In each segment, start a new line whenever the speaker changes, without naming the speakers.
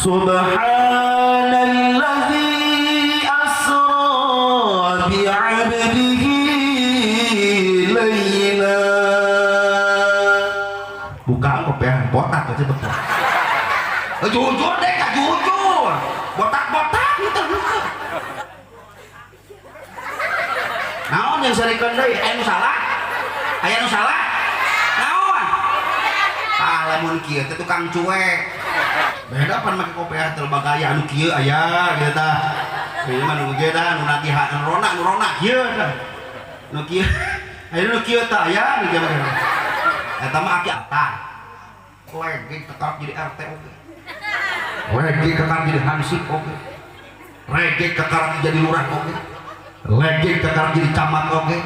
Subhanalladzi asra bi'abdihi laila. Buka kopiah botak aja tuh. Jujur deh, kak, jujur. Botak-botak gitu gitu. Naon yang sarikeun deui? Aya nu salah? Aya nu salah? Naon? Ah, lamun kieu teh tukang cuek. Beda pan make kopiah teh bagaya anu kieu aya kieu tah. Ieu mah nu kieu tah nu nagihan nu rona kieu tah. Nu kieu. Aya nu kieu tah aya nu kieu mah. Eta mah aki apa? Legi tetap jadi RT oge. Legi kekar jadi hansip oge. Legi kekar jadi lurah oge. Legi kekar jadi camat oge.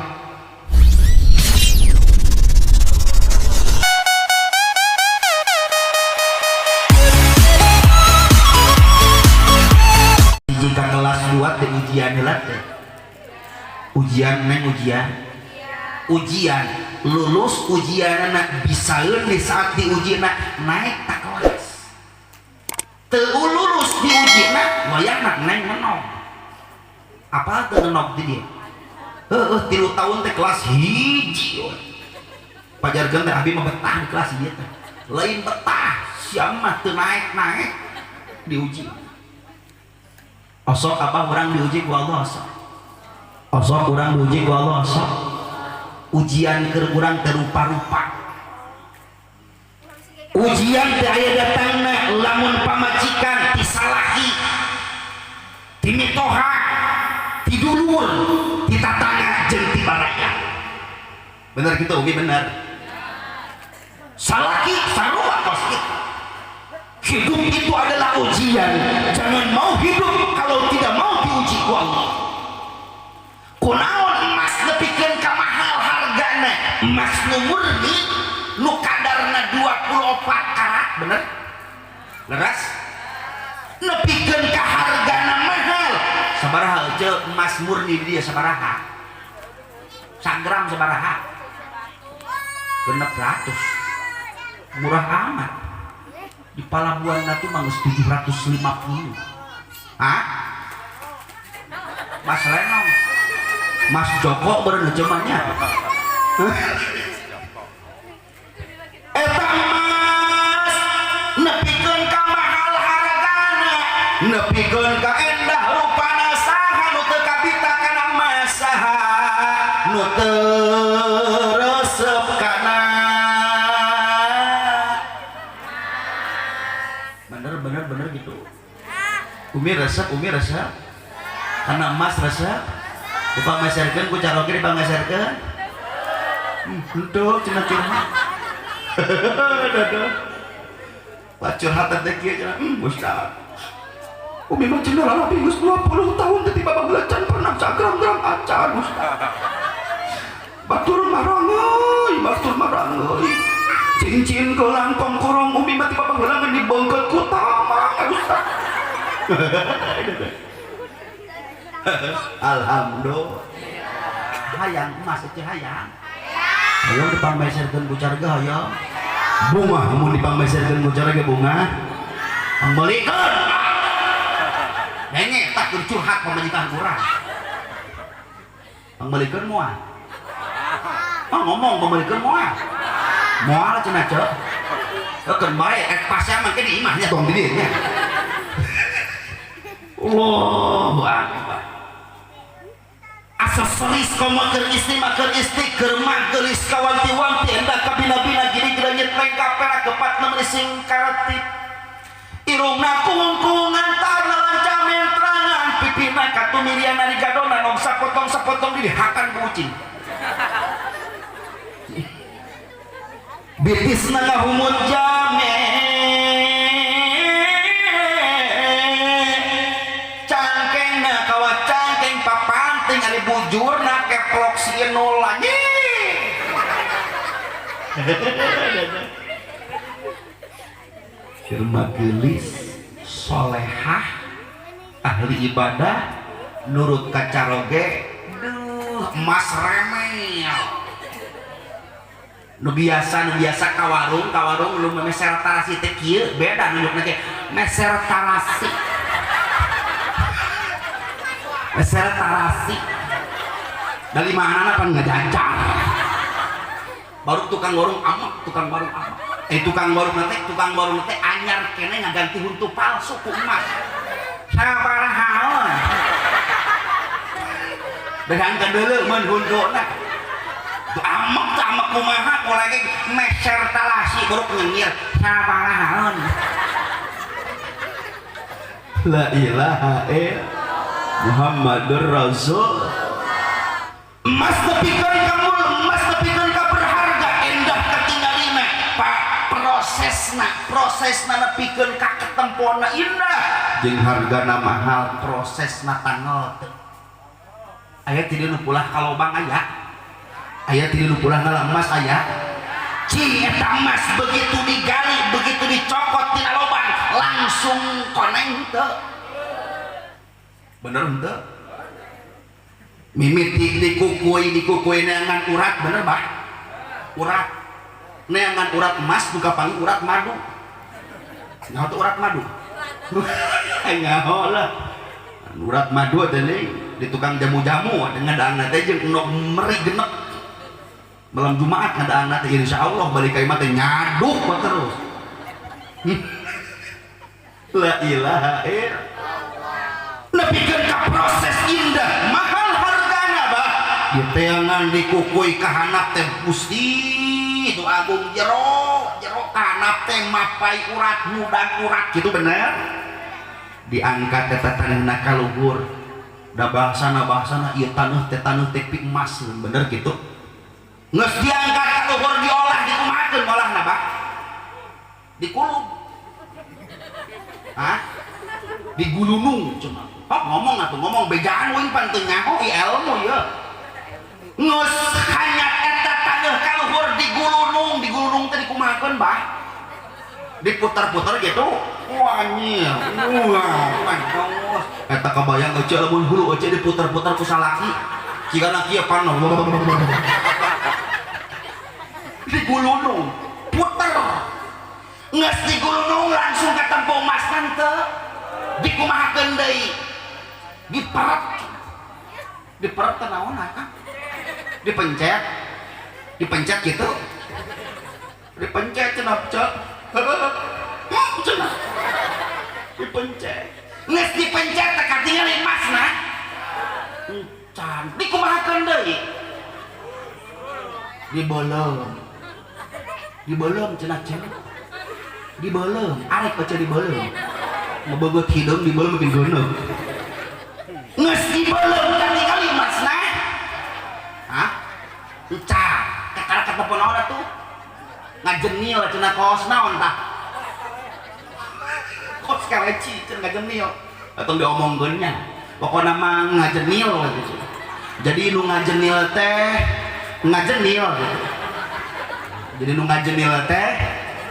Jika kelas 2 teh ujian heula teh. Ujian neng ujian. Ujian lulus ujianna bisaeun di saat diujina naik tak kelas. Teu lulus diujina wayahna neng ngenog. Apa teu ngenog di dia? Heueuh 3 tahun teh kelas hiji we. Pajarkeun teh abi mah betah di kelas ieu teh. Lain betah, sia mah teu naek-naek diuji. Osok apa urang diuji ku Allah osok. Osok urang diuji ku Allah osok. Ujian keur urang teu rupa-rupa. Ujian teh aya datangna lamun pamajikan ti salaki, ti mitoha, ti dulur, ti tatangga jeung ti baraya. Bener gitu Umi bener. Salaki sarua kos kitu. Hidup itu adalah ujian. Jangan mau hidup kalau tidak mau diuji ku Allah. Kunaon emas nepikeun ka mahal hargana? Emas nu murni nu kadarna 24 karat, bener? Leres? Nepikeun ka hargana mahal. Sabaraha euceu emas murni di dia sabaraha? Sagram sabaraha? 600. Murah amat. Di Palabuhan Ratu mah geus 750. Hah? Mas Lenong. Mas Joko beureun heuceumanya. Eta emas nepikeun ka mahal hargana, nepikeun ka endah rupana, saha nu teu kabita kana emas, saha nu teu resep kana. Bener bener bener gitu. Umi resep, umi resep. Karena emas resep. Dipangaserkeun ku caroge dipangaserkeun. Henteu cenah curhat. Dadah. Pak curhat teh kieu cenah, Ustaz. Umi mah cenah lalapi geus 20 tahun teh tiba baheula can pernah sagram-gram acan Ustaz. Batur marangeuy, batur marangeuy. Cincin gelang kongkorong umi mah tiba baheula ngan dibeungkeut ku tamang Ustaz. Alhamdulillah. Hayang emas teh hayang. Hayang dipangmeserkeun ku carga hayang. Bunga mun dipangmeserkeun ku carga bunga. Pangmeulikeun. Nenge tak keur curhat pamajikan urang. Pangmeulikeun moal. Oh ngomong pangmeulikeun moal. Moal cenah ceu. Keun bae ek pasea mah di imahnya tong di dieu nya. Allahu akbar. Aksesoris komo keur istri mah keur istri keur mah geulis kawanti-wanti endah kabina-bina gini granyet lengkap perak kepat nemeni sing karetip. Irungna kungkungan tarna lanca mentrangan pipina katumirian nari gadona nom sapotong-sapotong di hakan kucing. Bitisna ngahumut jame cangkengna kawa cangkeng papanting ari bujurna keplok sieun nol anjing. Jelema geulis solehah ahli ibadah nurut ka caroge duh emas remel. Nu biasa ka warung, ka warung lu meser tarasi teh kieu, beda nunjukna ge meser tarasi. Meser tarasi. Dari mana pan ngajajar. Baru tukang warung amak, tukang warung amak. Eh, tukang warung teh anyar kene ngaganti huntu palsu ku emas. Sabarahaon? Dengan kadeuleu mun huntuna. Amek teh amek kumaha lagi meser talasi baru nyengir sabarahaon. La ilaha illallah Muhammadur Rasul. Emas nepikeun ka mul, emas nepikeun ka berharga, endah katinggalina. Pak, prosesna nepikeun ka ketempona indah. Jeung hargana mahal, prosesna tanggal teu. Aya ti nu pulah ka lobang aya. Aya ti nu pulah ngala emas aya. Cing eta emas begitu digali, begitu dicokot tina lobang, langsung koneng teu. Bener henteu? Mimiti dikukui, dikukui neangan urat, bener bah? Urat. Neangan urat emas buka panggil urat madu. Nyaho tuh urat madu? Nyaho lah. Urat madu teh nih di tukang jamu-jamu dengan ngadaan teh jeung endog meri genep. Malam Jumat ngadaan teh insyaallah balik ka imah teh nyaduk we terus. La ilaha illallah. Nepikeun ka proses indah, mahal hargana bah. Diteangan dikukui ka handap teh Gusti itu agung jero, jero ka handap teh mapai urat, mudang urat gitu bener. Diangkat eta taneuhna ka luhur. Da bahasana ieu taneuh teh pi emas bener gitu. Geus diangkat ka luhur diolah dikumahakeun olahna bah? Dikulub. Hah? Digulunung cuma. Hok ngomong atuh ngomong bejaan uing pan teu nyaho ieu ilmu ieu. Geus hanyat eta taneuh ka luhur digulunung, digulunung teh dikumahakeun bah? Diputar-putar gitu. Wah anjir. Wah, pantos. Eta kabayang ece lamun hulu ece diputar-putar ku salaki. Cigana kieu pan. Digulunung, puter. Geus digulunung langsung katempo emas teu. Dikumahakeun deui? Diperet. Diperet teh naon ah? Dipencet. Dipencet gitu. Dipencet cenah cek. Cenah. Dipencet. Geus dipencet teh katingali emasna. Encan. Dikumahakeun deui? Dibeuleum. Dibeuleum cenah cek. Dibeuleum, arek baca dibeuleum. Ngebeugeut hideung dibeuleum makin geuneung. Geus dibeuleum katingali emasna. Hah? Encan. Kakara katempo naon atuh? Ngajenil cenah kos naon tah? Kos kaleci cenah ngajenil. Atau diomongkeun nya. Pokona mah ngajenil gitu. Jadi nu ngajenil teh ngajenil gitu. Jadi nu ngajenil teh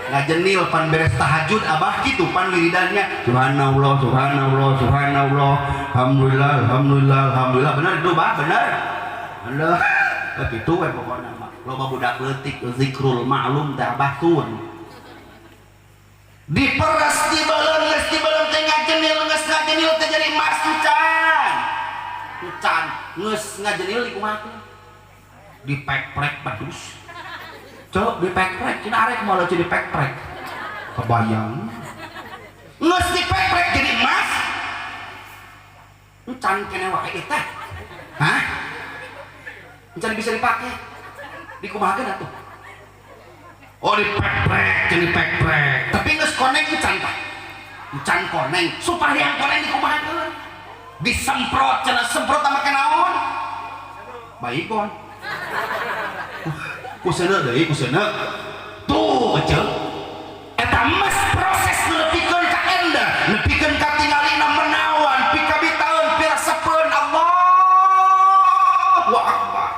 ngajenil pan beres tahajud abah gitu pan wiridannya subhanallah subhanallah subhanallah alhamdulillah alhamdulillah alhamdulillah, bener itu bah, bener bener gitu we. Pokoknya mah loba budak leutik zikrul ma'lum teh abah tun diperes dibeuleum, geus dibeuleum teh ngajenil, geus ngajenil teh jadi emas encan encan. Geus ngajenil dikumahakeun? Dipek-prek badus. Cok, dipek-prek cenah, arek moal cenah dipek-prek. Kebayang geus dipek-prek jadi emas encan kene wae teh. Hah, encan bisa dipake, dikumahakeun atuh? Oh, dipek-prek cenah, dipek-prek tapi geus koneng encan tah, encan koneng. Supaya yang koneng dikumahakeun? Disemprot cenah. Semprot make naon? Baygon ku seuneu deui, ku seuneu tuh ece. Eta emas proses nepikeun ka endah, nepikeun ka tingalina menawan pikabitaeun pirasepeun Allahu Akbar.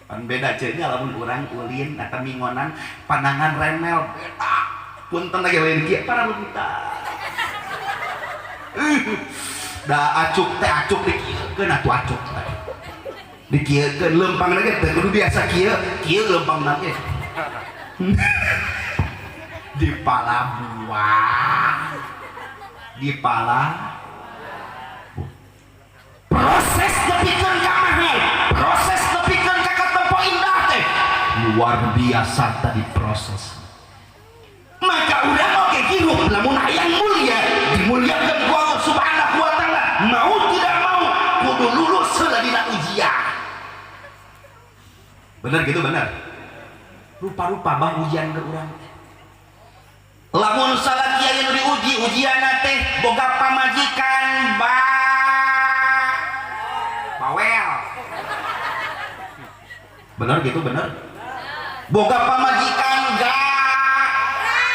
Pan beda cenah lamun urang ulin atau mingonan pandangan remel beda. Punten lagi lain kieu para bentar da acuk teh acuk dikieukeun atuh acuk teh. Dikieukeun lempang lagi teh kudu biasa kieu, kieu lempang lagi. Di pala buah. Di pala proses nepikeun ka mahal, proses nepikeun ka katempo indah teh luar biasa tadi proses. Maka urang oge hirup lamun hayang mulia, dimuliakeun ku Allah Subhanahu wa taala, mau tidak mau kudu lulus heula dina ujian. Bener gitu bener. Rupa-rupa bah ujian ke urang teh. Lamun salaki aya nu diuji, ujianna teh boga pamajikan ba bawel. Bener gitu bener. Boga pamajikan ga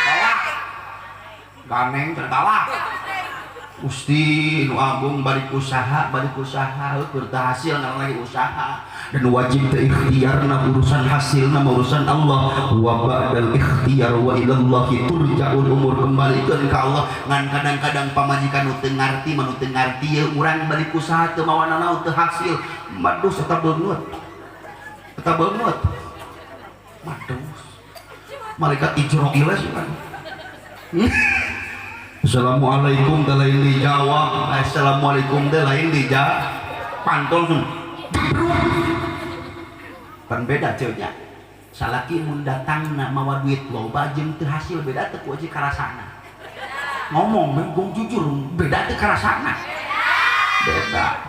galak. Ganeng tergalak. Gusti nu agung balik usaha keur teu hasil ngaran lagi usaha dan wajib teh ikhtiarna urusan hasilna urusan Allah wa ba'dal ikhtiar wa ilallahi turja'ul umur, kembalikeun ka Allah. Ngan kadang-kadang pamajikan nu teu ngarti mah nu teu ngarti ye urang balik usaha teu mawa nanaon teu hasil madus eta beungeut eta beungeut madus malaikat Ijroil kan. Assalamualaikum teh lain dijawab, assalamualaikum teh lain dijawab, pantol langsung pan beda ceunya. Salaki mun datangna mawa duit loba jeung teu hasil beda teu ku aja karasana. Ngomong gong jujur beda teu karasana. Beda.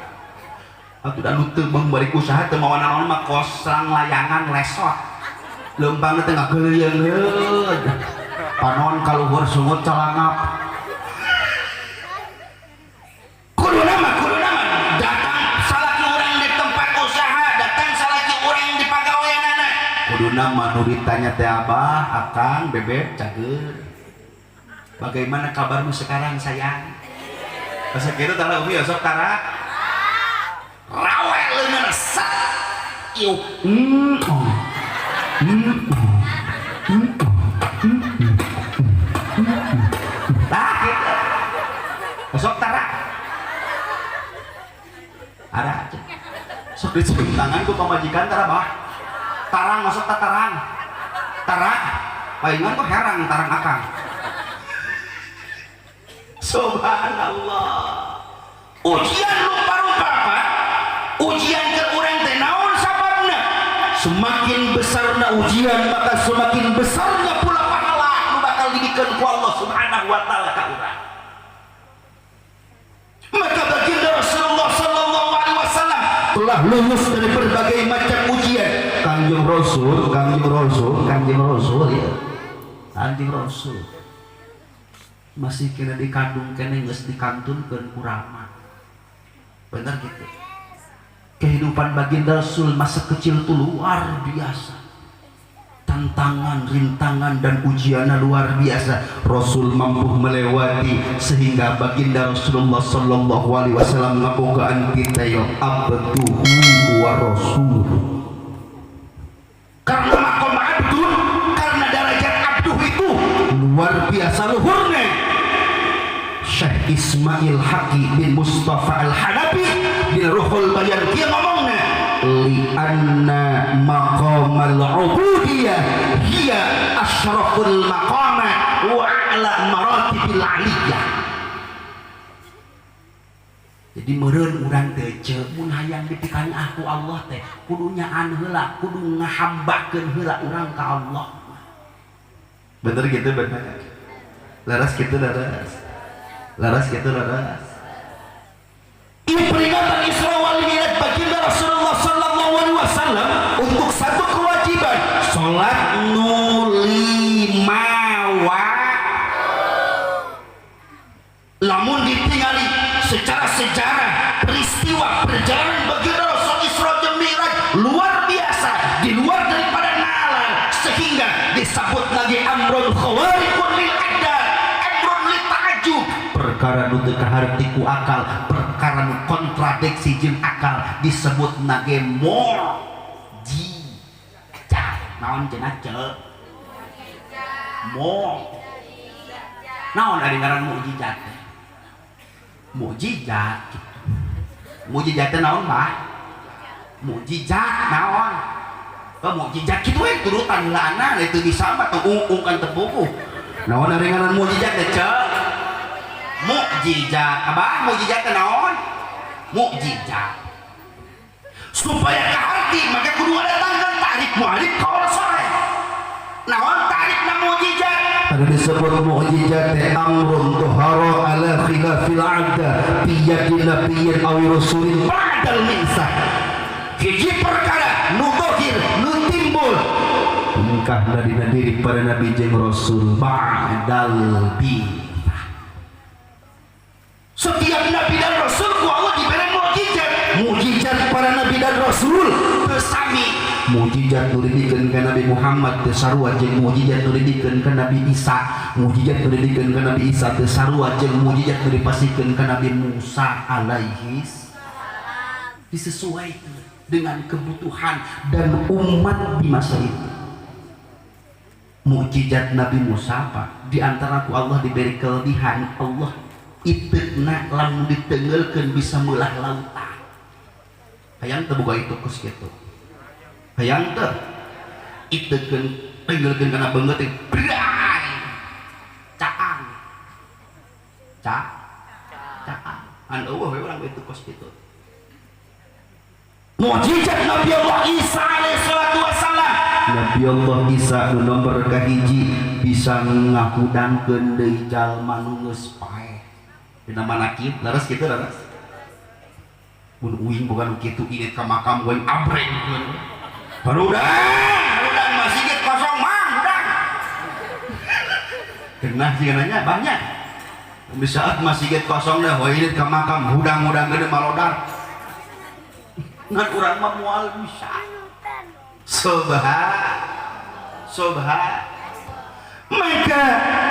Atuh da nu teu bang balik usaha teu mawa naon mah kosong layangan lesot. Leumpangna teh ngageuleung. Panon kaluhur sungut calangap. Kudu nama datang salaki urang di tempat usaha, datang salaki urang di pagaweanana. Kudu nama nu ditanya teh abah, akang, bebek, cager. Bagaimana kabarmu sekarang sayang? Masa kitu tah umi sok tara rawe leungeun sat. Ieu. Tah kitu. Sok tara. Ara aja. Sok dicium tangan ku pamajikan tara bah. Tarang masuk ta tarang. Tara palingan kok herang tarang akang. Subhanallah. Ujian rupa-rupa Pak. Ujian ke urang teh naon sababna? Semakin besarna ujian maka semakin besarnya pula pahala nu bakal dibikeun ku Allah Subhanahu wa taala ka urang. Maka baginda Rasulullah sallallahu alaihi wasallam telah lulus dari berbagai macam ujian. Kanjeng Rasul, Kanjeng Rasul, Kanjeng Rasul ya. Kanjeng Rasul masih kena dikandung kena geus dikantunkeun ku rama. Bener gitu. Kehidupan baginda Rasul masa kecil itu luar biasa. Tantangan, rintangan dan ujiannya luar biasa. Rasul mampu melewati sehingga baginda Rasulullah sallallahu alaihi wasallam ngabogaan kita yo abduhu wa rasuluh. Karena makom abdun, karena derajat abduh itu luar biasa luhurnya. Syekh Ismail Haqi bin Mustafa Al-Hanafi di Ruhul Bayan dia ngomongnya li'anna maqamal ubudiyah hiya asyraful maqamat wa a'la maratibil aliyah. Jadi meureun urang teh ceu mun hayang dipikani aku Allah teh kudu nyaan heula, kudu ngahambakeun heula urang ka Allah. Bener gitu bener. Laras gitu laras. Laras gitu laras. Ini peringatan Isra wal Mi'raj baginda Rasulullah sallallahu alaihi wasallam untuk satu kewajiban, salat nu lima waktu. Lamun ditingali secara sejarah peristiwa perjalanan baginda Rasul Isra dan Mi'raj luar biasa, di luar daripada nalar, sehingga disebut lagi amrun khawariqun lil adat, amrun li ta'ajub, perkara nu teu kaharti ku akal, perkara nu kontradiksi jeung akal disebut nage mukjizat. Naon cenah ceu? Mo. Naon ari ngaran mukjizat? Mukjizat gitu. Mukjizat teh naon bah? Mukjizat naon? Oh, mukjizat kitu we turutan heulaana itu bisa mah tong ung kan tepuku. Naon ari ngaran mukjizat teh, Cek? Mukjizat. Abah, mukjizat teh naon? Mukjizat. Supaya kaharti maka kudu datangkan ta'rif mu'arif kaul soleh. Naon ta'rifna mukjizat?
Ada disebut mukjizat teh amrun dhahara ala khilafil 'ada bi yadi nabiyyin aw rasulin
ba'dal bi'tsah. Hiji perkara nu dohir, nu timbul
tingkahna dina diri para nabi jeung rasul
ba'dal bi'tsah. Setiap nabi dan rasul ku Allah diberi mukjizat.
Mukjizat para nabi dan rasul
Teu sami.
Mukjizat nu dibikeun ka Nabi Muhammad teu sarua jeung mukjizat nu dibikeun ka Nabi Isa. Mukjizat nu dibikeun ka Nabi Isa teu sarua jeung mukjizat nu dipasihkeun ka Nabi Musa alaihi.
Disesuaikan dengan kebutuhan
dan umat di masa itu.
Mukjizat Nabi Musa apa? Di antara ku Allah diberi kelebihan, Allah iteukna lamun ditenggelkeun bisa meulah lautan. Hayang teu boga itu kos kitu? Hayang teu? Iteukkeun, tenggelkeun kana beungeut teh bray. Caang. Caang. An eueuh we urang itu kos kitu. Mukjizat Nabi Allah Isa alaihi salatu wassalam.
Nabi Allah Isa nu nomor kahiji bisa ngahudangkeun deui jalma nu geus paeh.
Dina manakib leres kitu, leres. Mun uing bukan nu kitu, indit ka makam uing abrengkeun. Harudang, harudang, masjid kosong mang, hudang. Genah sih nanya banyak. Di saat masjid kosong deh, wah, indit ka makam hudang-hudang gede malodar. Ngan urang mah moal bisa. Subhan. Subhan.
Maka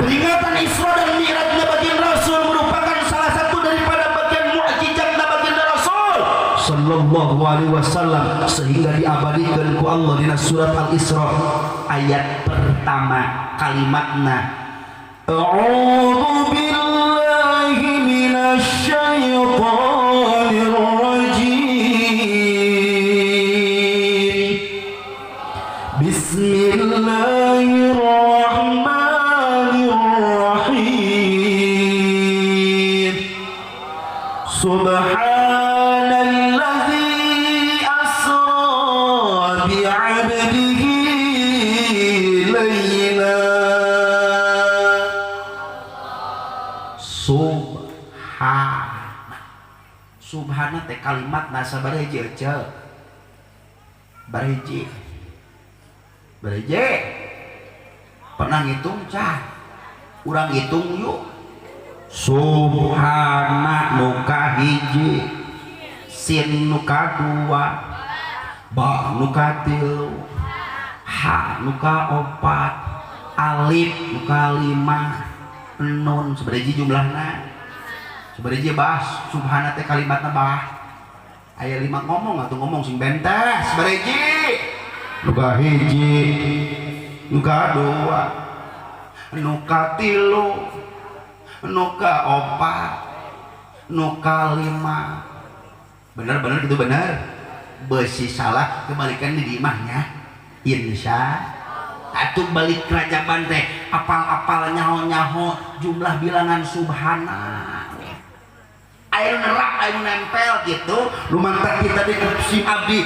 peringatan Isra dan Mi'rajnya baginda Rasul merupakan salah satu daripada bagian mukjizatna baginda Rasul sallallahu alaihi wasallam, sehingga diabadikan ku Allah dina surat Al-Isra
ayat pertama kalimatna
A'udzu billahi minasy syaithanir rajim. Bismillahirrahmanirrahim. Subhanalladzi asra bi'abdihi layla.
Subhana. Subhana teh kalimat sabaraha hiji, Ece? Sabaraha hiji? Sabaraha hiji? Pernah ngitung cah? Urang hitung yuk. Subhana nu kahiji, sin nu kadua, ba nu katilu, ha nu kaopat, alif nu kalima, nun. Sabaraha hiji jumlahna? Sabaraha hiji, bah? Subhana teh kalimatna, bah, aya lima. Ngomong atau ngomong sing bentes, sabaraha hiji?
Nu kahiji,
Nu kadua, nu katilu, nu kaopat, nu kalima. Bener-bener gitu, bener besi salah kebalikan di imahnya insya atuh balik Rajaban teh apal-apal, nyaho-nyaho jumlah bilangan subhana, air nerap, air nempel gitu.
Lumantar kita di sim
abdi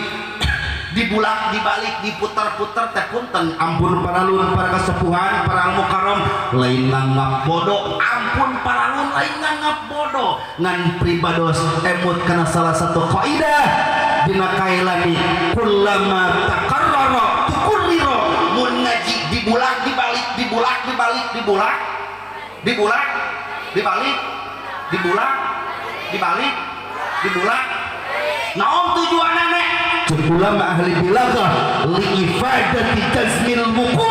dibulak dibalik diputar-putar teh punten.
Ampun paralun, para kesepuhan, para mukarom, lain nganggap bodoh.
Ampun paralun, lain nganggap bodoh.
Ngan pribados emut kana salah satu kaidah dina kailani, kullama takarrara tukurrira.
Mun ngaji dibulak dibalik, dibulak dibalik, dibulak dibulak dibalik, dibulak dibalik, dibulak, naon tujuanana?
Cek ulama ahli balaghah, li ifadati jazmil wuqu,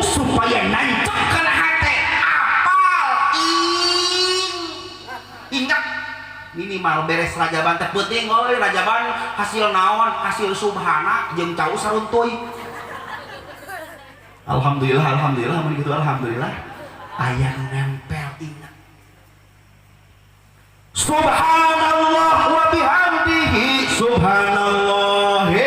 supaya nancep kana hate, apal, ingat. Minimal beres Rajaban teh penting euy. Rajaban hasil naon? Hasil subhana jeung cau saruntuy. Alhamdulillah, alhamdulillah, mun kitu alhamdulillah aya nu nempel, ingat.
Subhanallah wa bihamdihi subhanallahil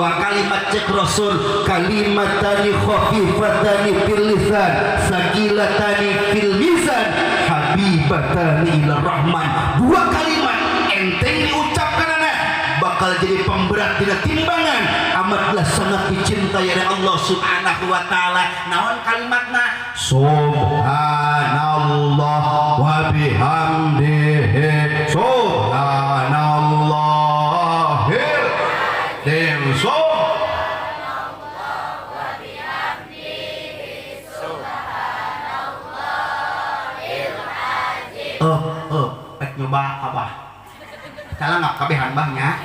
Dua kalimat cek Rasul, kalimatani khafifatani fil lisan, saqilatani fil mizan, habibatani ila rahman. Dua kalimat enteng diucapkan anak bakal jadi pemberat dina timbangan, amatlah sangat dicintai oleh Allah Subhanahu wa taala. Naon kalimatna?
Subhanallah wa bihamdihi subhanallahil dim sub.
Oh, pek nyoba abah. Salah nggak kabehan bahnya.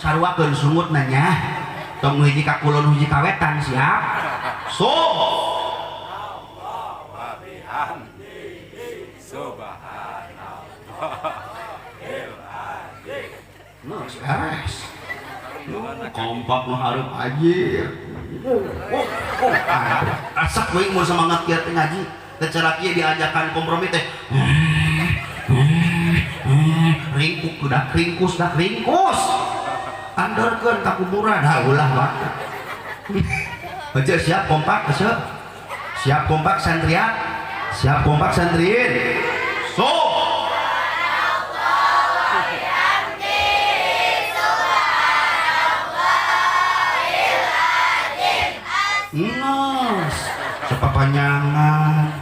Sarua keun sungut nanya. Tong nu hiji ka kulon, hiji ka wetan, siap.
Sub.
Wa bihamdihi subhanallahil azim.
Geus beres. Kompak nu hareup anjir. Oh, asak we mau semangat kieu teh ngaji. Teh cara kieu diajakan kompromi teh. Ringkuk dah, ringkus dah, ringkus. Andorkeun ka kuburan, ha ulah mah. Aja siap kompak, aja. Siap kompak santria. Siap kompak santriin.
Sub.
Nges, sepapanyangan.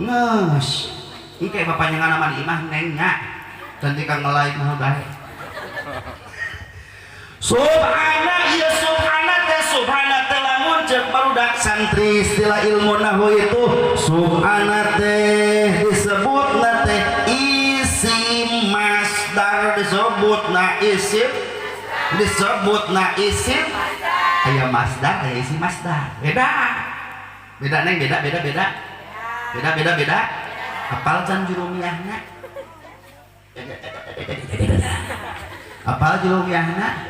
Nges. Ini kayak papanyangan sama di imah neng nya. Cantik kang ngelai mah bae.
Subhana ya subhana teh, subhana teh lamun cek barudak santri istilah ilmu nahwu itu subhana teh disebutna teh isim masdar, disebutna isim, disebutna isim, aya masdar, aya isim masdar, beda beda neng, beda beda beda beda beda beda. Apal can jurumiahna? Apal jurumiahna?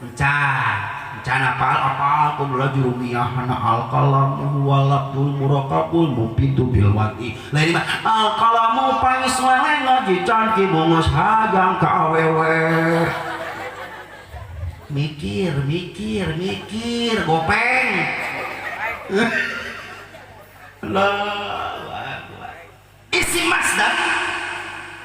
Encan, encan apal, apal kudu jurumiahna al kalamu walabdul murakabul mufidu bil wati. Lah ini mah al kalamu pangis leleng ngaji can ki bungus hajang ka awewe. Mikir, mikir, mikir, gopeng. Allah,
isim masdar.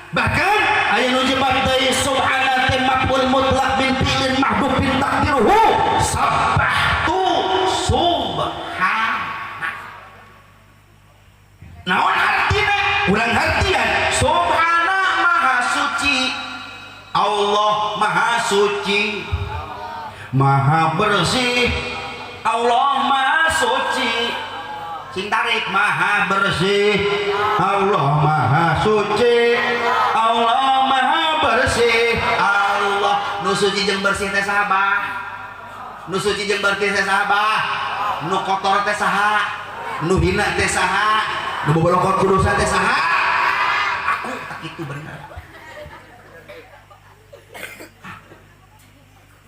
Bahkan aya nu nyebat deui subhana teh maf'ul mutlak bin fi'lin mahdhufin taqdiruhu sabbahtu subhana. Naon artina? Urang hartian subhana maha suci, Allah maha suci, maha bersih, Allah maha suci. Sing tarik maha bersih, Allah maha suci, Allah maha bersih, Allah nu suci jeung bersih teh saha bah? Nu suci jeung bersih teh saha bah? Nu kotor teh saha? Nu hina teh saha? Nu bobolokot kudusa teh saha? Aku tak itu bener.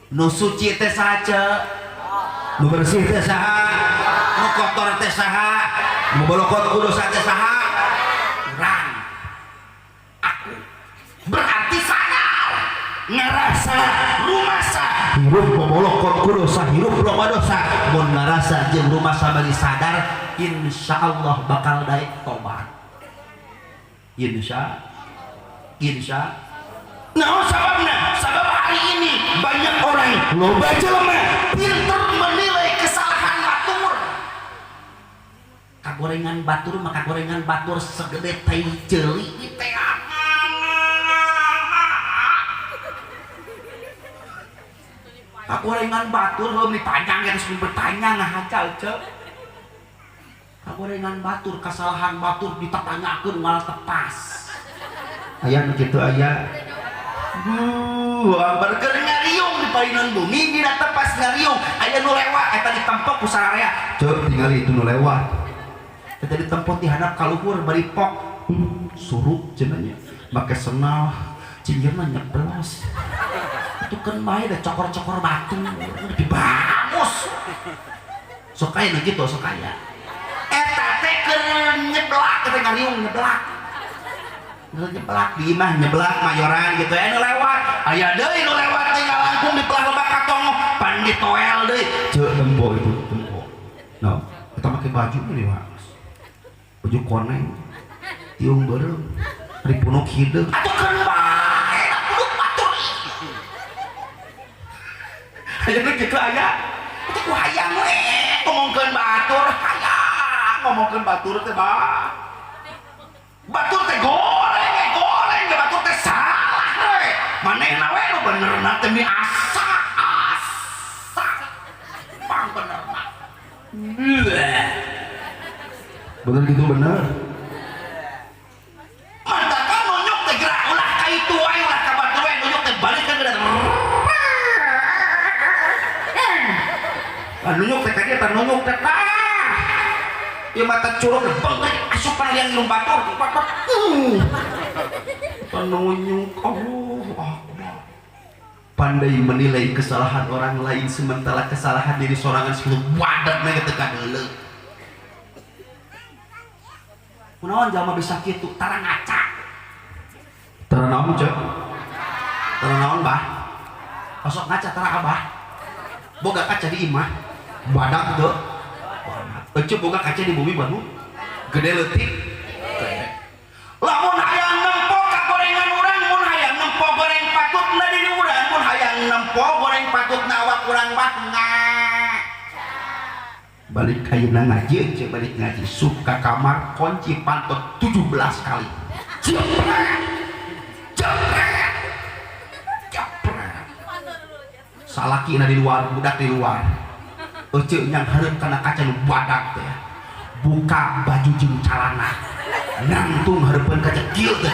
Nu suci teh saha ce? Nu bersih teh saha? Nu kotor teh saha? Nu bobolokot kudusa teh saha? Urang. Aku. Berarti sadar, ngerasa rumasa hirup bobolokot kudosa, hirup loba dosa. Mun ngarasa jeung rumasa bari sadar, insyaallah bakal daek tobat. Insya insya. Nah, sababna, sabab hari ini banyak orang loba jelema pinter menilai kesalahan batur. Kagorengan batur maka gorengan batur segede tai ceuli teh. Kagorengan batur heuh dipanjang geus bertanya ngahacal ceu. Kagorengan batur, kesalahan batur ditatanyakeun malah tepas. Aya nu kitu aya. Akbar keur ngariung di palinan bumi dina tepas ngariung aya nu lewat eta ditempok ku sararea. Ceu tingali itu nu lewat. Eta ditempok di handap ka luhur bari pok. Surup cenah nya. Make senal cinggirna nyeplos. Itu kan bae da cokor-cokor batu lebih bagus. Sok aya nu kitu sok aya. Eta teh keur nyeblak eta ngariung nyeblak.
Nyeblak di imah, nyeblak mayoran gitu. Anu lewat, aya deui nu lewat tinggal langkung di pelah lebak katong pan ditoel deui.
Cek tempo itu, tempo. Nah, kita pakai baju nih, Pak. Baju koneng. Tiung beureum. Ari punuk hideung.
Atuh keun bae, punuk batur. Aya nu kitu aya. Itu ku hayang we ngomongkeun batur, hayang ngomongkeun batur teh bah. Batur teh goreng, goreng teh batur teh salah we. Manehna we nu benerna teh mi asa asa. Pang benerna.
Bener gitu bener.
Mantap nunjuk teh gerak ulah ka itu wae ulah ka batur we nunjuk teh balikeun geura.
Ah, nunjuk teh ka dieu teh nunjuk teh tah.
Ieu mata curug bengkek asupan liang ilung batur.
Nunjuk Allah Akbar. Pandai menilai kesalahan orang lain sementara kesalahan diri sorangan segitu
wadatna ge teu kadeuleu. Kunaon jalma bisa kitu tara ngaca.
Tara naon cek?
Tara naon bah? Osok ngaca tara abah. Boga kaca di imah.
Badak teu.
Ece boga kaca di bumi banu. Gede leutik. Lamun hayang nempo kagorengan urang, mun hayang nempo goreng patutna diri urang, mun hayang nempo goreng patutna awak urang bah
Balik ayeuna ngaji ece balik ngaji sup ka kamar kunci pantot 17 kali.
Jepret. Jepret. Jepret.
Salakina di luar, budak di luar. Ece nyang hareup kana kaca nu badak teh. Buka baju jeung calana. Nangtung hareupeun kaca kieu teh.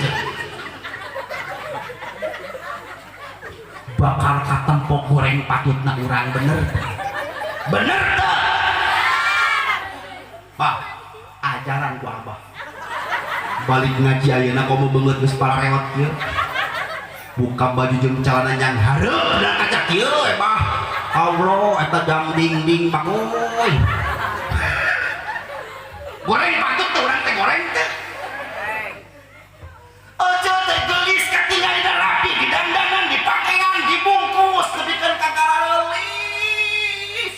Bakal katempo goreng patutna urang bener. Bener teh. Bah, ajaran ku abah.
Balik ngaji ayeuna komo beungeut geus parareot kieu. Buka baju jeung calana nyang
hareup da kaca kieu we bah.
Allah eta jam dingding bagoy.
Goreng patut teh urang teh goreng teh. Ece teh geulis katingali rapi di dandanan, di pakaian, dibungkus nepikeun ka gareulis.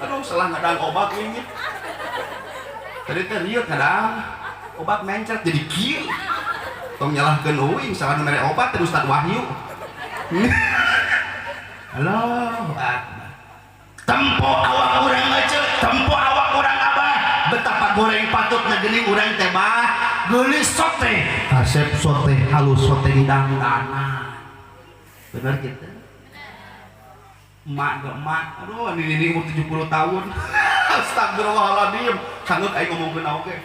Aduh, salah ngadang obat ini. Tadi teh rieu ngadang obat mencret jadi kieu. Tong nyalahkeun euing salah nu mere obat teh Ustaz Wahyu. Allahu akbar.
Tempo awak urang ece, tempo awak urang abah. Betapa goreng patutna geuning urang teh bah. Geulis sote,
kasep sote, halus sote di
dangdana.
Bener gitu. Emak ge emak, aduh ini umur 70 tahun. Astagfirullahaladzim, sanggup aing ngomongkeun oge.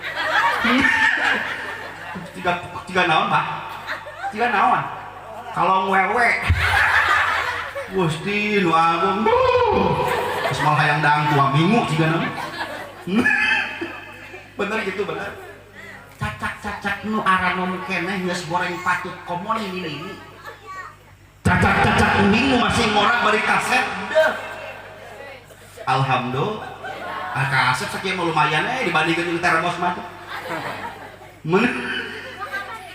Tiga naon, Pak?
Tiga naon? Kalau wewe.
Gusti nu agung. Geus moal hayang daang 2 minggu jiga naon.
Bener gitu, bener. Cacak-cacak nu aranom keneh geus goreng patut komo ini.
Cacak-cacak minggu masih ngorak bari kaset.
Deh.
Alhamdulillah. Ah kaset sakieu mah lumayan dibandingkeun jeung termos mah. Men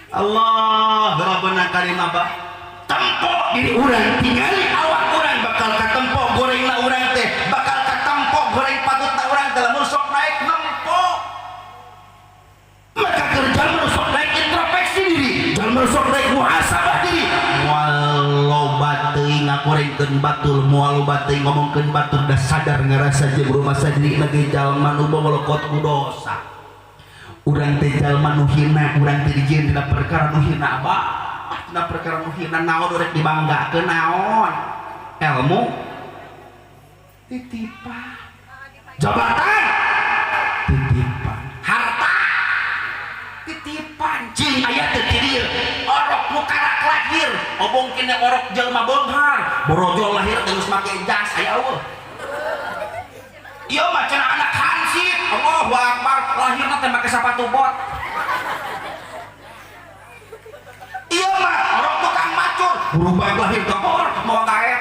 Allah Rabbana karim abah.
Tempo diri urang tingali awak urang bakal katempo gorengna urang teh, bakal katempo goreng patutna urang teh lamun sok naik nempo. Maka keur jalma nu sok naik introspeksi diri, jalma nu sok naik muhasabah diri,
moal loba teuing ngagorengkeun batur, moal loba teuing ngomongkeun batur, da sadar ngarasa jeung rumasa diri lagi jalma nu bolokot ku dosa. Urang teh jalma nu hina, urang teh dijieun dina perkara nu hina abah.
Dina perkara nu hina naon rek dibanggakeun naon? Ilmu titipan, jabatan
titipan,
harta titipan. Cing aya teu ti dieu orok nu karak lahir, obong kene orok jelema beunghar, borojol lahir teh geus make jas aya eueuh. Ieu mah cenah anak hansip, Allahu akbar, lahirna teh make sepatu bot. Ieu mah orok tukang macur, berubah lahir gabor mau kaet.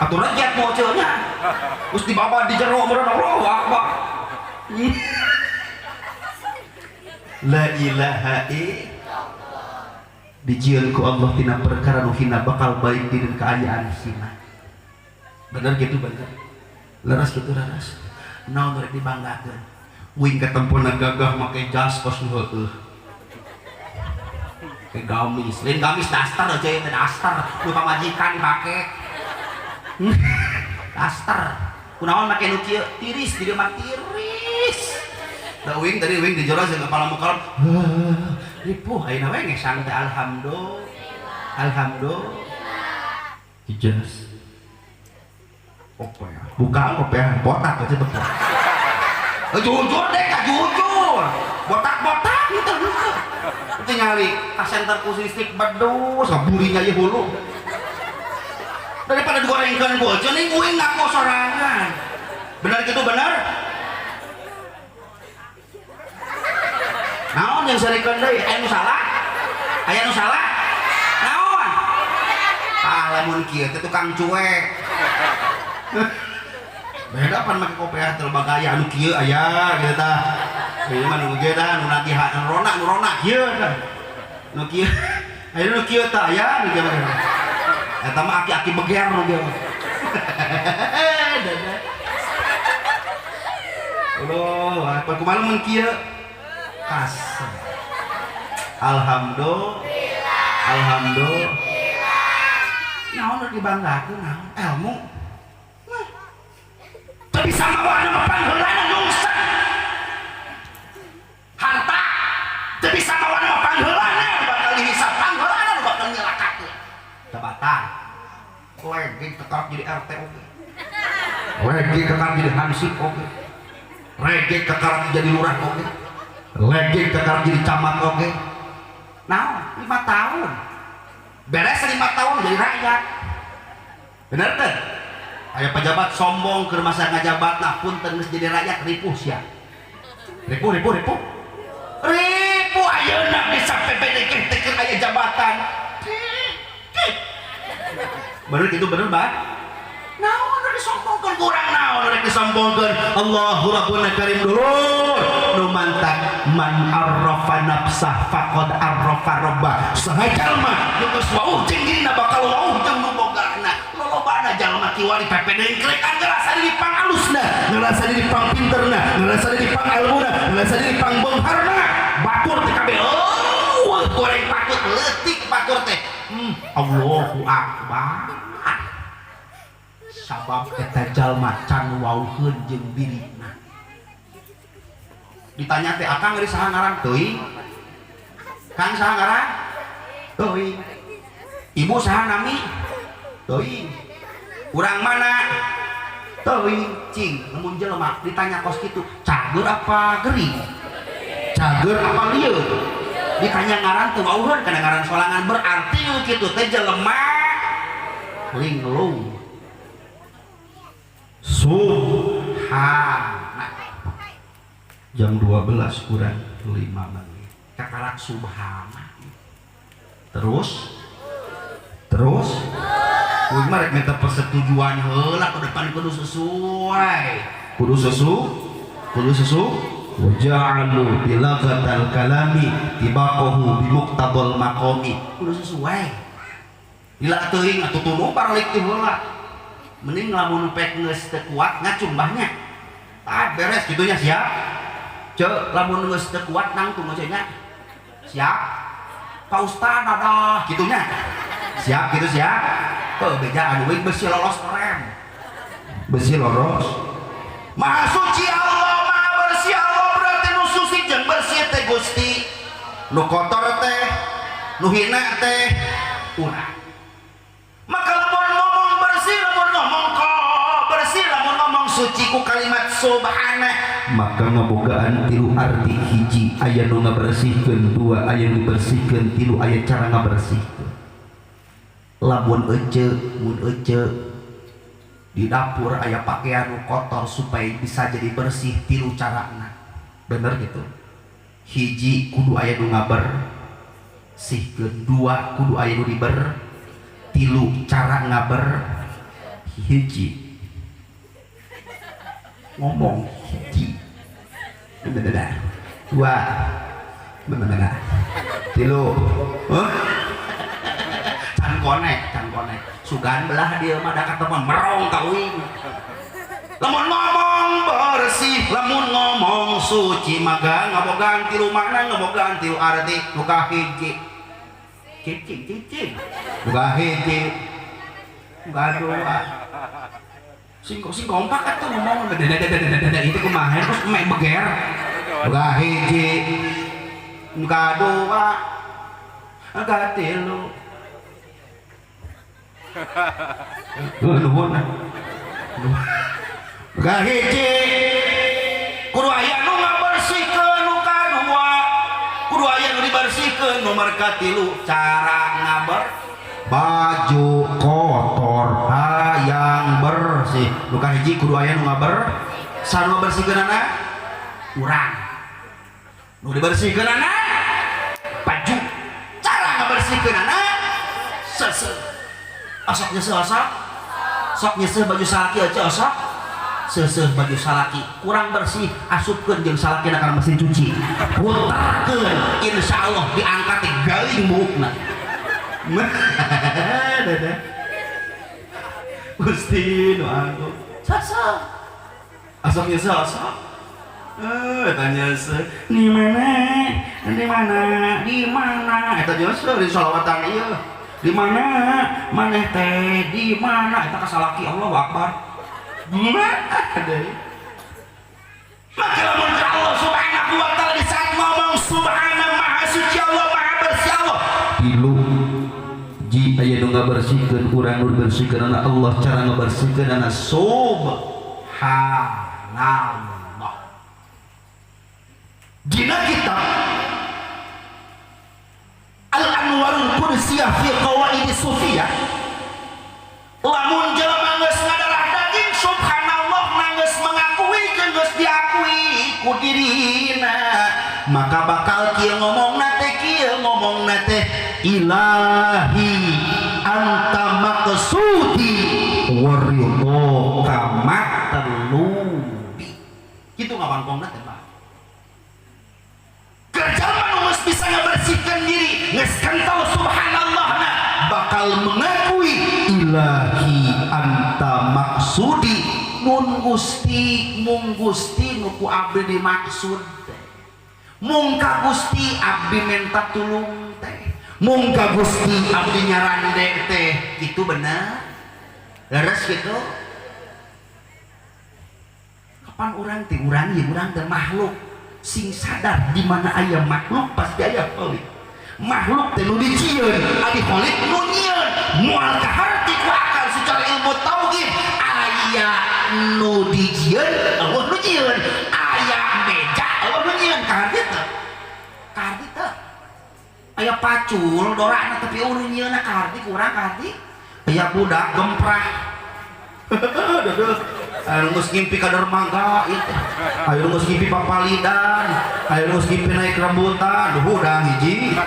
Atuh rejet mocelnya. Geus dibawa di jero meureun Allahu akbar. La ilaha illallah. Dijieun ku Allah tina perkara nu hina bakal balik dina kaayaan hina. Bener gitu bener. Leres gitu leres. Naon rek dibanggakeun. Uing katempona gagah make jas kos nu heueuh. Kayak gamis, lain gamis daster aja ya, daster. Nu pamajikan dipake. Daster. Kunaon make nu kieu? Tiris di dieu mah tiris. Da uing tadi uing di jero jeung kepala muka. Ripuh ayeuna we ngesang teh alhamdulillah. Alhamdulillah. Ijas. Kopiah. Buka kopiah botak aja tuh. Jujur deh, kak jujur. Botak-botak gitu. Tinggali ka senter ku listrik bedus, burinya ieu hulu. Daripada digorengkeun ku eceun ning uing ngaku sorangan. Benar gitu benar? Naon yang sarikeun deui? Aya nu salah? Aya nu salah? Naon? Ah lamun kieu teh tukang cuek. Beda pan make kopiah teh loba gaya anu kieu aya gitu tah. Ieu mah nu kieu tah nu nagihan nu rona kieu tah. Nu kieu. Aya nu kieu tah aya nu kieu mah. Eta mah aki-aki beger nu kieu mah. Dadah. Allah, apa kumaha mun kieu? Kasar. Alhamdulillah. Alhamdulillah. Naon rek dibanggakeun naon? Ilmu. Teu bisa mawana mah pangheulana nyungsep. Harta teu bisa mawana mah pangheulana bakal dihisab, pangheulana nu bakal nyelakakeun. Jabatan. Legi tetap jadi RT oge. Legi tetap jadi hansip oge. Legi tetap jadi lurah oge. Legi tetap jadi camat oge. Nah, 5 tahun. Beres 5 tahun jadi rakyat. Bener teh? Aya pejabat sombong keur masa ngajabat nah punten geus jadi rakyat ripuh sia. Ripuh ripuh ripuh. Ripuh ayeuna bisa PPDK teh keur aya jabatan. Bener gitu bener, Pak? Naon rek disombongkeun kurang naon rek disombongkeun. Allahu Rabbuna Karim dulur. Nu mantak man arrafa nafsah faqad arrafa rabbah. Saha jalma nu geus wauh jeung dirina bakal wauh jeung nu bogana. Lolobana jalma kiwari PPD krek ngerasa diri pangalusna, ngerasa diri pangpinterna, ngerasa diri pangelmuna, ngerasa diri pangbeungharna. Batur teh kabeh. Oh, goreng patut leutik batur teh. Allahu akbar. Sabab eta jalma can wauheun jeung dirina. Ditanya teh akang ari saha ngaran? Teuing. Kang saha ngaran? Teuing. Ibu saha nami? Teuing. Urang mana? Teuing. Cing, lamun jelema ditanya kos kitu, cager apa gering? Cager apa lieur? Ditanya ngaran teu wauheun kana ngaran sorangan berarti nu kitu teh jelema linglung. Subhana. Jam 12 kurang 5 menit. Kakarak subhana. Terus kuing mah rek minta persetujuan heula ke depan kudu sesuai. Kudu sesu waja'alu bilaghatal kalami tibaqahu bimuqtadal maqami. Kudu sesuai. Lila teuing atuh tunu baralik teh heula. Mending lamun pek geus teu kuat ngacung bahnya. Ah beres gitunya siap. Ceu lamun geus teu kuat nangtung nya. Siap. Pak Ustad dadah gitunya. Siap gitu siap. Heuh bejaan uing besi lolos rem. Besi lolos. Maha suci Allah, maha bersih Allah berarti nu suci jeung bersih teh Gusti. Nu kotor teh, nu hina teh urang. Maka lamun ngomong bersih, lamun ngomong kok bersih, lamun ngomong suci ku kalimat subhana, maka ngabogaan tilu arti. Hiji aya nu ngabersihkeun, dua aya nu dibersihkeun, tilu aya cara ngabersihkeun. Lamun ece, mun ece di dapur aya pakaian nu kotor supaya bisa jadi bersih tilu carana. Bener gitu. Hiji kudu aya nu ngabersihkeun, dua kudu aya nu diber, tilu cara ngaber. Hiji ngomong hiji, dua Bener tilu. Huh? Can konek, can konek. Sugan belah dia mah da katemuan merong ka uing. Lamun ngomong bersih, lamun ngomong suci, maka ngabogaan tilu makna, ngabogaan tilu arti. Nu kahiji cicing cicing, nu kahiji, nu kadua sing sing kompak atuh ngomong dada itu kumaha terus mek beger. Nu kahiji, nu kadua, nu katilu. Nuhun. Kahiji kudu aya nu ngabersihkeun, nu kadua kudu aya nu dibersihkeun, nomor katilu cara ngaber baju kotor hayang bersih. Nu kahiji kudu aya nu ngaber saha, nu ngabersihkeunana urang, nu dibersihkeunana baju, cara ngabersihkeunana seuseuh. Osok nyeuseuh, osok sok nyeuseuh baju salaki aja, osok seuseuh baju salaki kurang bersih, asupkeun jeung salaki kana mesin cuci, putarkeun, insya Allah diangkat teh galing buukna. Dadah Gusti nu agung, sasa asok nyeuseuh, osok eh eta nyeuseuh di mana, di mana, di mana eta nyeuseuh di sholawatan ieu, di mana maneh teh, di mana eta ka salaki. Allahu akbar. Gimana deui? Maka lamun ka Allah Subhanahu wa Taala di saat ngomong subhana, maha suci Allah, maha bersih Allah, tilu ji aya nu ngabersihkeun urang, nu dibersihkeun anak Allah, cara ngabersihkeun anak subhanallah. Dina kitab Al-Anwarul Qudsiyah fi Qawaid Sufiyah, lamun jelema geus ngadarah daging subhanallah, geus mengakui jeung geus diakui ku dirina, maka bakal kieu ngomongna teh, kieu ngomongna teh, ilahi anta maqsudi wa ridhoka matlubi. Kitu ngabangkongna teh, Pak. Kerja nu geus bisa ngabersihkeun diri, geus kental subhanallah na, bakal mengakui ilahi anta maksudi, mun Gusti, mung Gusti nu ku abdi dimaksud teh, mung ka Gusti abdi minta tulung teh, mung ka Gusti abdi nyarande teh. Itu benar, leres gitu. Kapan urang teh, urang ya, urang teh makhluk sing sadar, di mana aya makhluk pasti aya khalik. Makhluk teh nu dijieun, ari khalik nu nyieun. Moal kaharti ku akal secara ilmu tauhid. Aya nu dijieun, Allah nu nyieun. Aya meja, Allah nu nyieun, kaharti teu? Kaharti teu? Aya pacul dorana tapi eueuh nu nyieunna, kaharti ku urang? Kaharti? Aya budak gemprah. Aduh, ayo geus ngimpi ka dermaga ieu teh. Ayo geus ngimpi papalidan, ayo geus ngimpi naik rambutan, duh hudang hiji.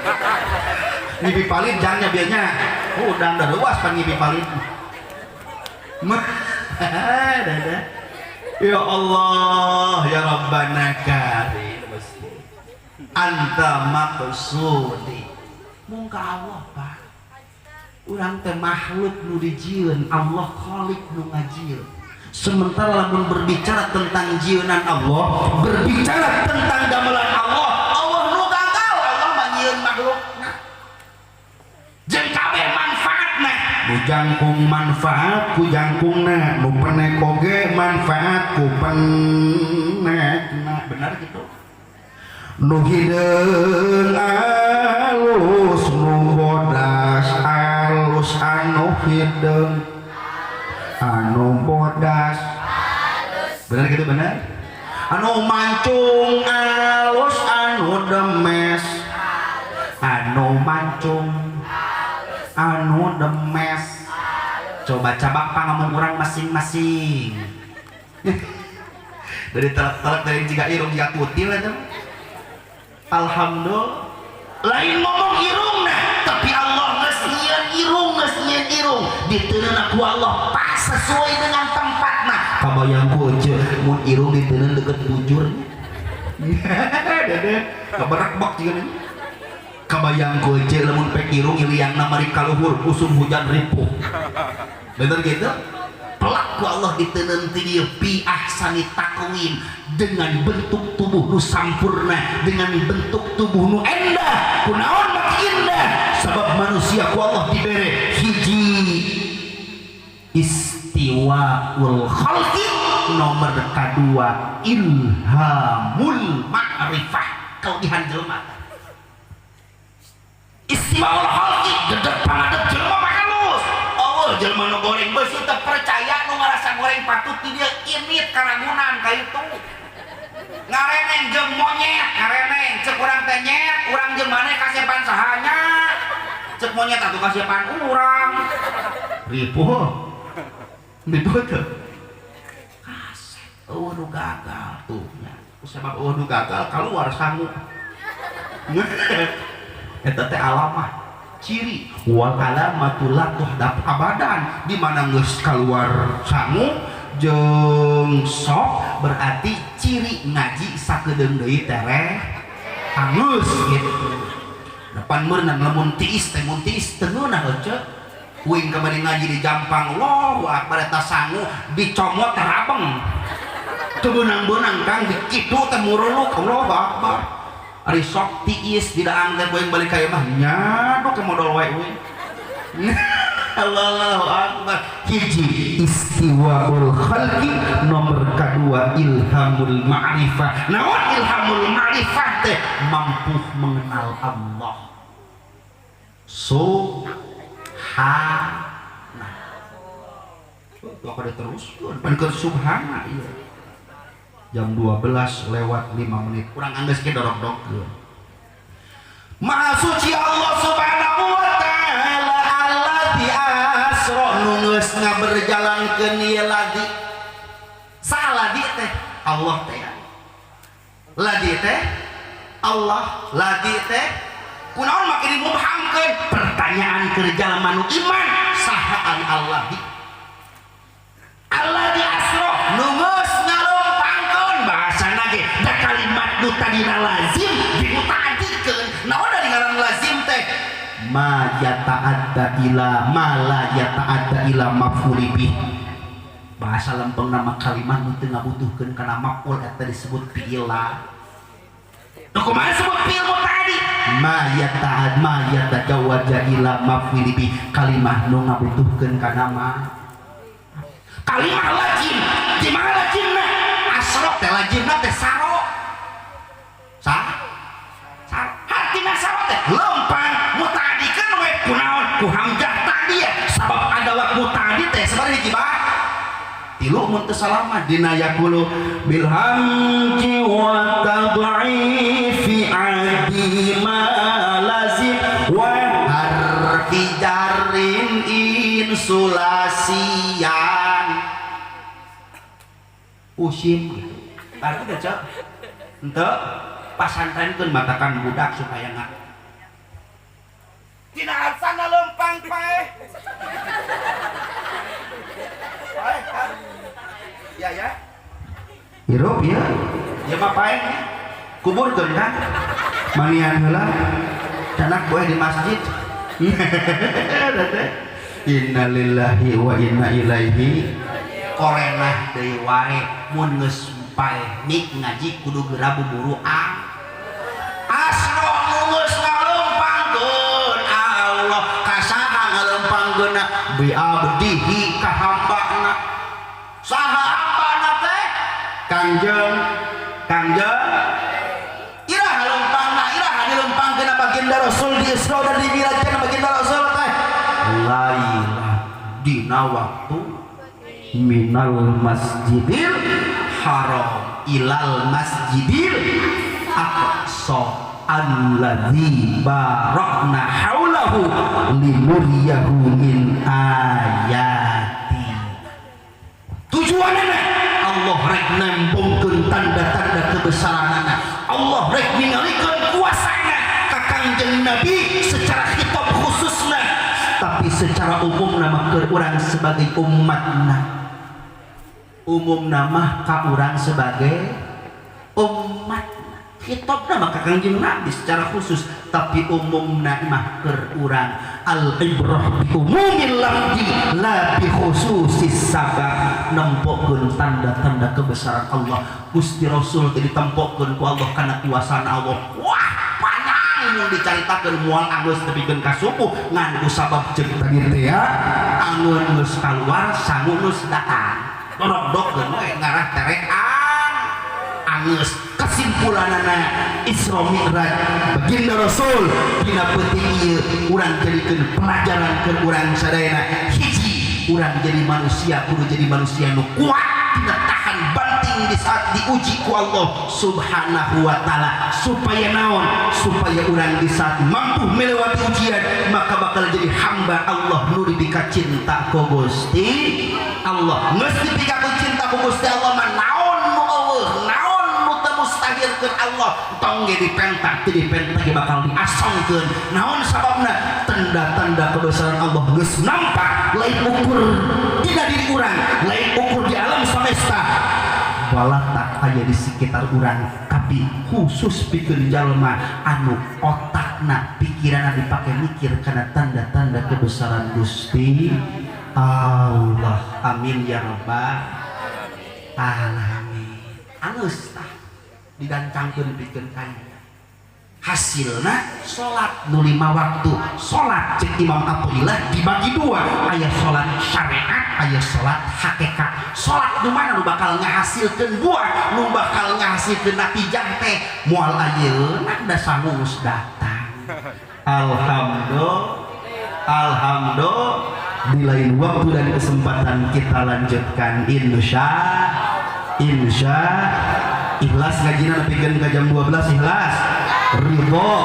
Ngimpi palid jangnya bianya. Hudang da luas pan ngimpi palid. Mah, dadah. Ya Allah, ya Rabbana karim. Anta maqsudi. Mung ka Allah, Pak. Urang teh makhluk nu dijieun, Allah khalik nu ngajieun. Sementara lamun berbicara tentang jieunan Allah, berbicara tentang gamelan Allah, Allah nu gagal, Allah mah nyieun makhlukna. Jeung kabeh manfaatna, nu jangkung manfaat ku jangkungna, nu penek oge manfaat ku penekna. Benar gitu? Nu hideung alus, nu bodas alus, anu hideung anu bodas, benar gitu? Benar. Anu mancung alus, anu demes, anu mancung anu demes. Coba cabak pangamong urang masing-masing dari telek-telek, dari jika irung jika kutil eta. Alhamdulillah, lain ngomong irung nah, tapi Allah geus nyieun irung, geus nyieun irung diteundeun ku Allah pas sesuai dengan tempatna. Kabayang ku ece mun irung diteundeun deket bujurnya. Dede kaberekbek juga nih. Kabayang ku ece lamun pek irung liangna mari kaluhur usum hujan ripuh. Bener gitu? Pelaku Allah diteundeun ti dieu bi ahsani taqwim, dengan bentuk tubuh nu sampurna, dengan bentuk tubuh nu endah. Kunaon maki indah? Sabab manusia ku Allah dibere hiji istiwaul khalqi, nomor kedua ilhamul ma'rifah, kelebihan jelema. Istiwaul khalqi dedek pangadeg jelema mah halus. Oh, jelema nu goreng beusi teu percaya nu ngarasa goreng patut di dieu init karagunan ka itu. Ngareneng jeung monyet, ngareneng cek urang teh nyet, urang jeung maneh kasepan sahanya? Cek monyet atuh kasepan urang. Ripuh. Ripuh teu? Kasep eueuh nu gagal tuh nya. Sebab eueuh nu gagal keluar sangu. Eta teh alamah ciri wal alamatu la tuhdap abadan, di mana geus keluar sangu jeung sok berarti ciri ngaji sakedeung deui tereh hangus gitu. Depan meurnan lamun tiis teh, mun tiis teu ngeunah heuceu. Uing kamari ngaji di Jampang, Allahu akbar, eta sangu dicomot teh rabeng. Teu beunang-beunang Kang, dikitu teh muruluk, Allahu akbar. Ari sok tiis di daang teh poing balik ka imah nyadok ke modal wae uing. Allahu akbar. Hiji istiwaul khalqi, nomor kedua ilhamul ma'rifah. Naon ilhamul ma'rifah teh? Mampu mengenal Allah subhana. Tuh ada terus pan keur subhana ieu. Jam 12 lewat 5 menit kurang anggeus ke dorok-dok. Maha suci Allah Subhanahu wa taala alladzi asra nu geus ngaberjalankeun ieu ladzi. Saladzi teh Allah teh. Ladzi teh Allah, ladzi teh kunaon make dimubhamkeun? Pertanyaan keur jalma nu iman, saha an Allah di? Alladzi asra nu geus ngaleumpangkeun, bahasana ge da kalimat nu tadina lazim dimutaadikeun. Naon dari ngaran lazim teh? Ma yata'adda ila ma la yata'adda ila maf'uli bih. Bahasa lempeng nama kalimat nu teu ngabutuhkeun kana maf'ul eta disebut fi'il la. Nu kumaha disebut fi'il mutaaddi? Ma yata'ad ma yatajawaza ila maf'uli bih, kalimah nu ngabutuhkeun kana ma kalimah lazim. Di mana lazimna? Asro teh lazimna teh saro. Sa? Saro. Hartina saro teh lempang, mutaadikeun we kunaon? Ku hamzah tadi ya. Sabab adawat mutaaddi teh sabaraha hiji bah? Tilu mun teu salah mah dina yaqulu bil hamji wa tad'ifi adima lazim wa harfi jarrin insulasian usim gitu. Arti teh cek henteu pasantrenkeun matakan budak supaya nggak tina arsana lempang paeh. Paeh kan? Ya ya. Hirup ya. Ya mah paeh nya. Kuburkeun kan? Manian heula. Canak boleh di masjid. Innalillahi wa inna ilaihi. Korenah deui wae mun geus paeh nik ngaji kudu geura buburu ah. Asro nu geus ngaleumpangkeun Allah ka saha ngaleumpangkeunna? Bi abdihi ka hambana. Saha hambana teh? Kangjeng. Kangjeng iraha leumpangna, iraha dileumpangkeun baginda Rasul di Isra dan di Mi'raj baginda Rasul teh lailah dina waktu minal masjidil haram ilal masjidil aqsa alladzi barakna haulahu linuriyahu min ayati. Tujuanna Allah rek nembongkeun tanda-tanda kebesaranana, Allah rek ningalikeun kuasana ka Kangjeng Nabi secara khitab khususna, tapi secara umum nama keur urang sebagai umatna, umum nama ka urang sebagai umat. Hitobna mah ka Kangjeng Nabi secara khusus, tapi umumna mah keur urang. Al ibrah bi umumil lafzi la bi khususis sabab. Nempokeun tanda-tanda kebesaran Allah. Gusti Rasul teh ditempokeun ku Allah kana kuasana Allah. Wah, panjang mun dicaritakeun moal anggeus tepikeun ka subuh, ngan ku sabab ceuk tadi teh ya, angeun geus kaluar, sangu geus datang. Dorok-dokkeun we ngarah terek angeus. Kesimpulanana, Isra Mi'raj baginda Rasul dina peuting ieu urang jadikeun pelajaran keur urang sadayana. Hiji, urang jadi manusia kudu jadi manusia nu kuat, tidak tahan banting di saat diuji ku Allah Subhanahu wa Ta'ala. Supaya naon? Supaya urang di saat mampu melewati ujian, maka bakal jadi hamba Allah nu dipika cinta ku Gusti Allah. Geus dipika ku cinta ku Gusti Allah mah, naon nu euweuh, naon nu teu mustahilkeun Allah, tong ge dipenta, teu dipenta ge bakal diasongkeun. Naon sababna? Tanda-tanda kebesaran Allah geus nampak, lain ukur tidak diri urang, lain ukur di alam semesta, balatak aya di sekitar urang, tapi khusus pikeun jalma anu otakna, pikiranna dipake mikir karena tanda-tanda kebesaran Gusti Allah. Amin ya robbal alamin. Angeus tah digancangkeun pikeun kaya hasilna salat nu lima waktu. Salat cek Imam Athaillah dibagi dua, aya salat syariat, aya salat hakikat. Salat nu mana nu bakal ngahasilkeun buah, nu bakal ngahasilkeun natijah teh moal ayeuna, da sangu geus datang. Alhamdulillah, alhamdulillah. Di lain waktu dan kesempatan kita lanjutkan, insya insya. Ikhlas ngajina nepikeun ka jam 12? Ikhlas, ridho?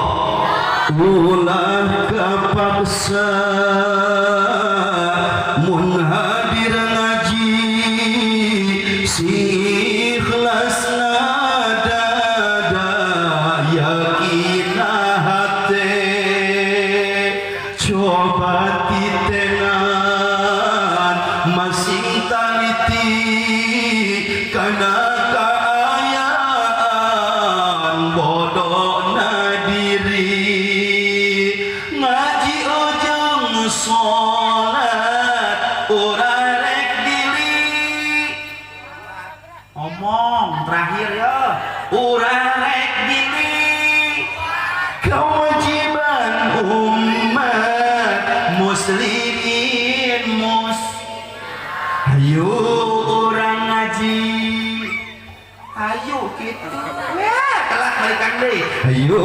Ulah kapaksa mun hadir ngaji, si ikhlas ngadada, yakin hate. Coba titenan masing taliti kana kaayaan bodohna diri. Ngaji ujung salat ora rek dili.
Omong terakhir ya, ora rek dili.
Kewajiban umat muslimin mus.
Ayo urang ngaji, ayo gitu ya, kelak balikan deh.
Ayo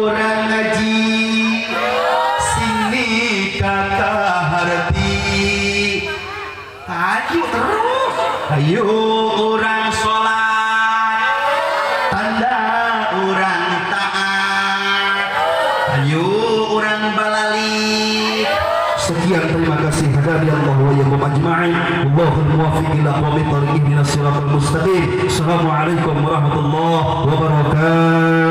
urang ngaji, sing kaharti.
Ayo terus.
Ayo
urang sholat, tanda urang taat. Ayo urang balalik.
Sekian, terima kasih. Hadani Allah wa iyyakum ajma'in. Wallahul muwaffiq ila aqwamit thariq, ihdinas siratal mustaqim. Assalamualaikum warahmatullahi wabarakatuh.